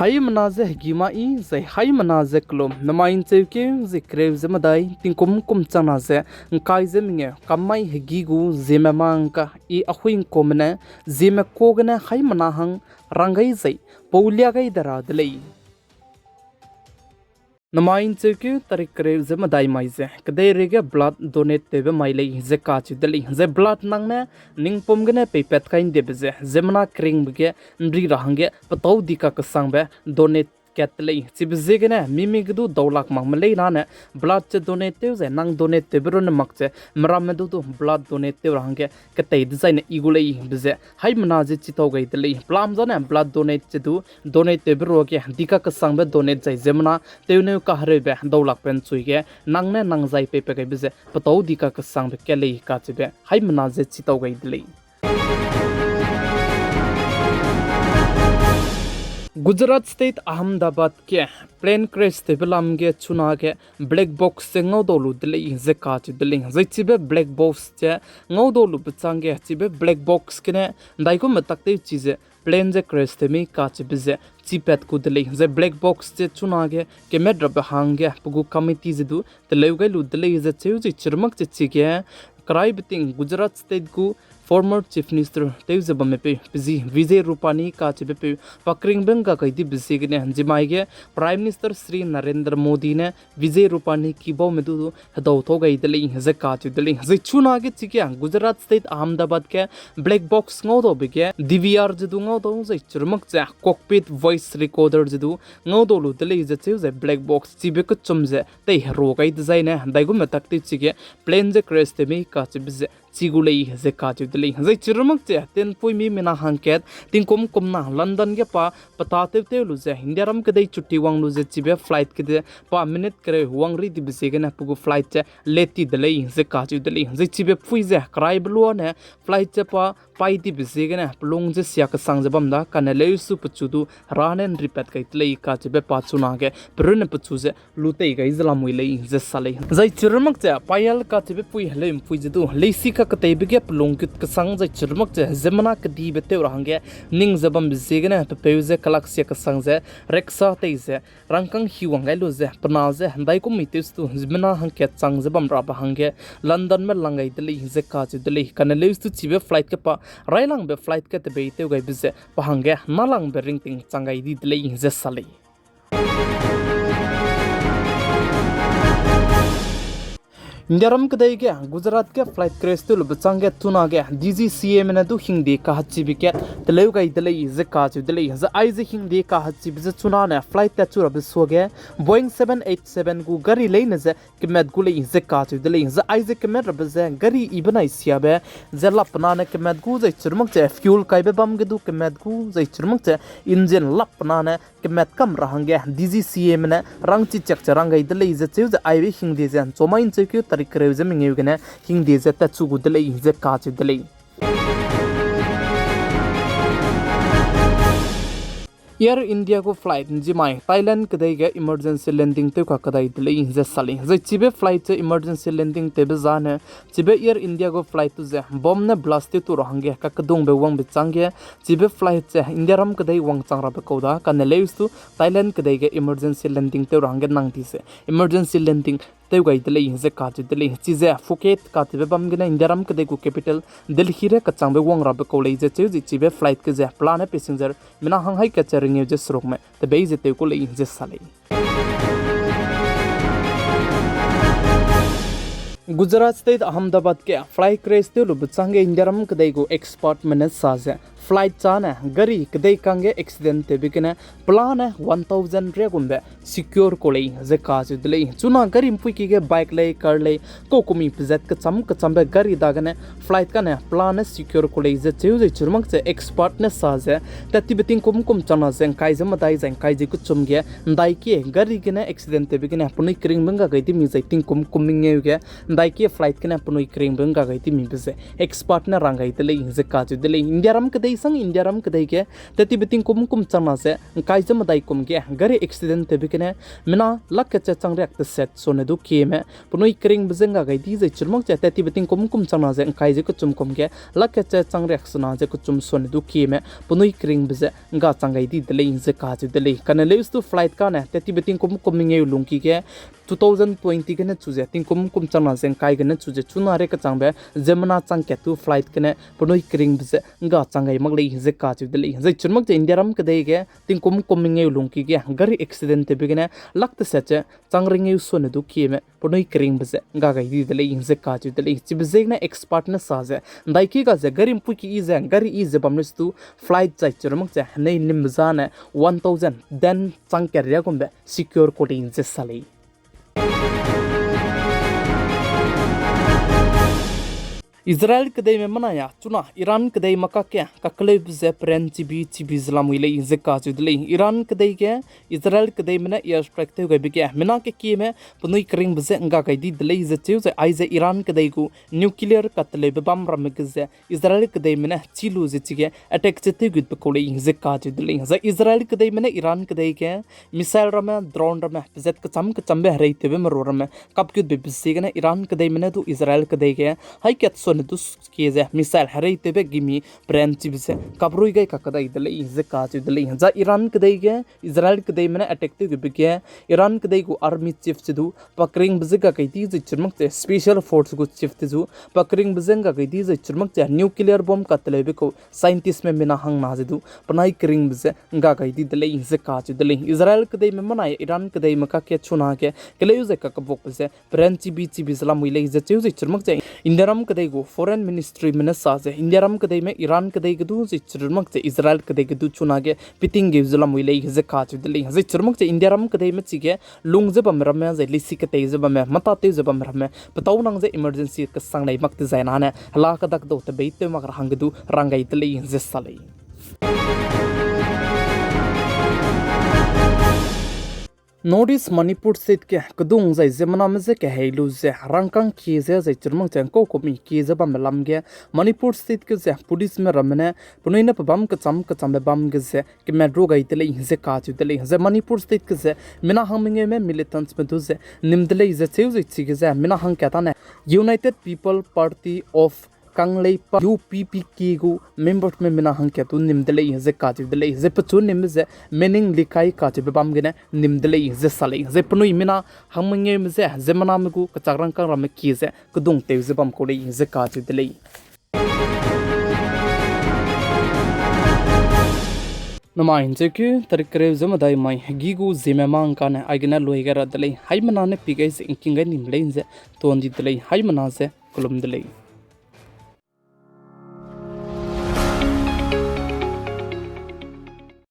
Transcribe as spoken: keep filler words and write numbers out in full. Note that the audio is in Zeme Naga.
Haimena ze hegî ma i, zai haimena ze kelum, namai ’ncheukeu ze kereu ze medai, tingkum kum changna ze ’ngkai ze mengeu, kam mai hegî gu ziemme ma ’ngka i ahui ’ngkume ne, ziemme ka gene haimena hang rang gai zai, pau lia gai de ra de lei. Namai ’ncheukeu tarik kereu ze medai mai ze, kedeirei ge blood donate tewbe mai lei ze kacheu de lei. Zai blood nang ne ningpum gene peipat kai ’ndiebe ze, ziemmena keringbe ge ’nri ra hangge petâu di kakesangbe donate kat de lei. Chibe ziegene mimi ge du daulak makme leine blood ze donate tew zai nang donate tewbe runne mak ze, meramme du du blood donate tew ra hangge ketei dezaine i gu lei be ze haimena ze chitau gai de lei. Pelam zane blood donate ze du donate tewbe ruage di kakesangbe donate zai ziemmena tewneu kahereube daulakbe ’nchui ge nang ne nang zai peipat gaibe ze petâu di kakesangbe kat lei kacheube haimena ze chitau gai de lei. Gujarat State Ahmedabad ge plane crash tewbe lam ge chunage black box ze ngaudau lu de lei ze kacheu de lei. Zai chibe black box ze ngaudau lube chângge chibe black box gene ’ndaigum metak tew chi ze plane ze crash tew mei kacheube ze chipat ku de lei. Zai black box ze chunage kemat rabe hangge pe gu committee ze du teleu gai lu de lei ze cheu zai chirumak ze chige keraibe ting Gujarat State gu former Chief Minister tew ze bamme peu pe zi Vijay Rupani kacheube peu pa keringbe ’ngga gai dibe ziegene ’nzimai ge Prime Minister Shri Narendra Modi ne Vijay Rupani kibaume du du hedau tau gai de lei ze kacheu de lei. Zai chunage chige Gujarat State Ahmedabad ge black box ngaudaube ge D V R ze du ngaudau zai chirumak ze cockpit voice recorder ze du ngaudau lu de lei ze cheu zai black box chibe kechum ze teiherua gai dezaine ’ndaigum metak tew chige plane ze crash tew mei kacheube ze chi gu lei ze kacheu de lei. Zai chirumak ze tenpuimi mina hangkat tingkum kumna London ge pa petâ tew tew lu ze Indiaram kedei chuti wang lu ze chibe flight kede pa minute kereu wang ri dibe ziegene pe gu flight ze late ti de lei ze kacheu de lei. Zai chibe pui ze keraibe luane flight ze pa pai dibe ziegene pelung ze sia kesang ze bam da kane leusu pechu du herane ’nripat gai de lei kacheube pa chunage pe runne pechu ze lu tei gai ze lamui lei ze sa lei. Zai chirumak ze Payal kacheube pui heleu'mpui ze du leisi kaketeibe ge pelung gut kesang zai chirumak ze ziemmena kedibe tew ra hangge ning ze bambe ziegene pepeu ze kelak sia kesang ze rickshaw tei ze rangkâng hi wang gai lu ze pe na ze ’ndaigum mi tew stu ziemmena hangkat chang ze bam rabe hangge Londonme lang gai de lei ze kacheu de lei. Kane leustu chibe flight ge pa railangbe flight ge tebei tew gaibe ze pa hangge nalangbe ringting chang gai di de lei ze sa lei. Indiaram kedei ge Gujarat ge flight crash tew lube chângge chunage D G C A me ne du hingde kahachibe kat teleu gai de lei ze kacheu de lei. Zai aize hingde kahachibe ze chunane flight tatchu rabe suage Boeing seven eight seven gu gari leine ze kemat gu lei ze kacheu de lei. Zai aize kemat rabe ze gari i benai siabe ze lap nane kemat gu zai chirumak ze fuel kaibe bam ge du kemat gu zai chirumak ze engine lap nane kemat kam ra hangge D G C A me ne rangchi chak ze rang gai de lei ze cheu ze aibe hingde ze ’nchomai ’ncheukeu tarik kereu ze mengeu gene hingde ze tatchu gu de lei ze kacheu de lei. Air India gu flight ’nzimai Thailand kedei ge emergency landing tew kakedai de lei ze sa lei. Zai chibe flight ze emergency landing tewbe zane chibe Air India gu flight tu ze bomb ne blast tew tu ra hangge kakedungbe wangbe chângge chibe flight ze Indiaram kedei wangchang rabe kau da kane leustu Thailand kedei ge emergency landing tew ra hangge nang di ze emergency landing tew gai de lei ze kacheu de lei. Chize Phuket kacheube bam gene Indiaram kedei gu capital Delhi re kachangbe wang rabe kau lei ze cheu ze chibe flight ge ze pelane passenger mina hang haî kat ze ringeu ze serukme tebei ze tew ku lei ze sa lei. Gujarat State Ahmedabad ge flight crash tew lube chângge Indiaram kedei gu expertme ne sa ze flight chane gari kedei kangge accident tewbe gene pelane one thousand riagumbe secure ku lei ze kacheu de lei. Chuna gari ’mpuiki ge bike lei, car lei, kaukumi pezat kecham kechambe gari dagene flight kane pelane secure ku lei ze cheu ze chirumak ze expert ne sa ze, tattibe tingkum kum changna ze ’ngkai ze medai zai ’ngkai ze kechum ge ’ndaikie gari gene accident tewbe gene penui keringbe ’ngga gai dimi zai tingkum kum mengeu ge ’ndaikie flight gene penui keringbe ’ngga gai dimibe ze expert ne rang gai de lei ze kacheu de lei. Indiaram kedei Chang India ram kedei ge, tat tibe tingkum kum changna ze ngkai ze medai kum ge gari accident tewbe gene, mina lak kat ze chang riak teset sone du kieme penui keringbe ze ngga gai di zai chirumak ze tat tibe tingkum kum changna ze ngkai ze kechum kum ge lak kat ze chang riak sena ze kechum sone du kieme penui keringbe ze ngga chang gai di de lei ze kacheu de lei. Kane leuse du flight kane tat tibe tingkum kum mengeu lungki ge two thousand twenty gene chu ze tingkum kum changna ze ngkai gene chu ze chuna rei kechangbe ziemmena chang kat du flight gene penui keringbe ze ngga chang gai mak lei ze kacheu de lei. Zai chirumak ze India ram kedei ge tingkum kum mengeu lungki ge gari accident tewbe gene lak teset ze chang ringeu sone du kieme penui keringbe ze ngga gai di de lei ze kacheu de lei. Chibe ziegene expert ne sa ze, ndaiki ga ze gari mpui ki i ze, gari i ze bam leuse du flight zai chirumak ze henei nimbe zane one thousand den chang keria gumbe secure ku lei ze sa lei. Israel kedeime menai a chuna Iran kedeime kakge kakeleube ze peren chibi chibi ze lamui lei ze kacheu de lei. Iran kedei ge Israel kedeime ne airstrike tew gaibe ge mina kekieme penui keringbe ze ngga gai di de lei ze cheu zai aize Iran kedei gu nuclear kateleube bam ramme ge ze Israel kedeime ne chî lu ze chige attack ze tewgutbe kau lei ze kacheu de lei. Zai Israel kedeime ne Iran kedei ge missile ramme, drone ramme, pezat kecham kechambe hereitewbe meru ramme kapgutbe be ziegene Iran kedeime ne du Israel kedei ge hai kat sone du kie ze missile hereitewbe gimi peren chibe ze kaprui gai kakadai de lei ze kacheu de lei. Zai Iran kedei ge Israel kedeime ne attack tewgube ge Iran kedei gu army chief ze du pakeringbe ze ngga gai di zai chirumak ze special force gu chief te zu pakeringbe ze ngga gai di zai chirumak ze nuclear bomb kateleube kau scientistme mina hangna ze du penai keringbe ze ngga gai di de lei ze kacheu de lei. Israel kedeime menai Iran kedeime kakge chuna ge keleu zai kakebakbe ze peren chibi chibi ze lamui lei ze cheu zai chirumak ze India ram kedei gu foreign ministryme ne sa ze India ram kedeime Iran kedei ge du zai chirumak ze Israel kedei ge du chuna ge piting geu ze lamui lei ze kacheu de lei. Zai chirumak ze India ram kedeime chige lung ze bamme ramme zai lisi ketei ze bamme, matatew ze bamme ramme petâu nang ze emergency kesang lei mak dezai nane hela kedak dau tebeitew mak ra hangge du rang gai de lei ze sa lei. North East Manipur State ge kedung zai ziemmename je kehei lu ze rangkâng kie ze zai chirumak ze ngkau kumi kie ze bambe lam ge Manipur State ge ze policeme ramme ne penui ne pebâm kecham kechambe bâm ge ze kemat ru gai de lei ze kacheu de lei. Zai Manipur State ge ze mina hang mengeume militantsme du ze nim de lei ze cheu zai chige ze mina hangkat ane United People Party of Kangleipak, U P P K gu memberme mina hangkat du nim de lei ze kacheu de lei. Zai pechu nimbe ze Mening Likai kacheube bâm gene nim de lei ze sa lei. Zai penui mina hang mengeume je ziemmename gu kechak rangkâng ramme kie ze kedungtew ze bam kau lei ze kacheu de lei. Namai ncheukeu tarik kereu ze medai mai hegi gu Zeme mangkane aigene lui gai ra de lei. Haimena ne pi gai ze ngking gai nim lei ze tuan di de lei. Haimena ze kelum de lei.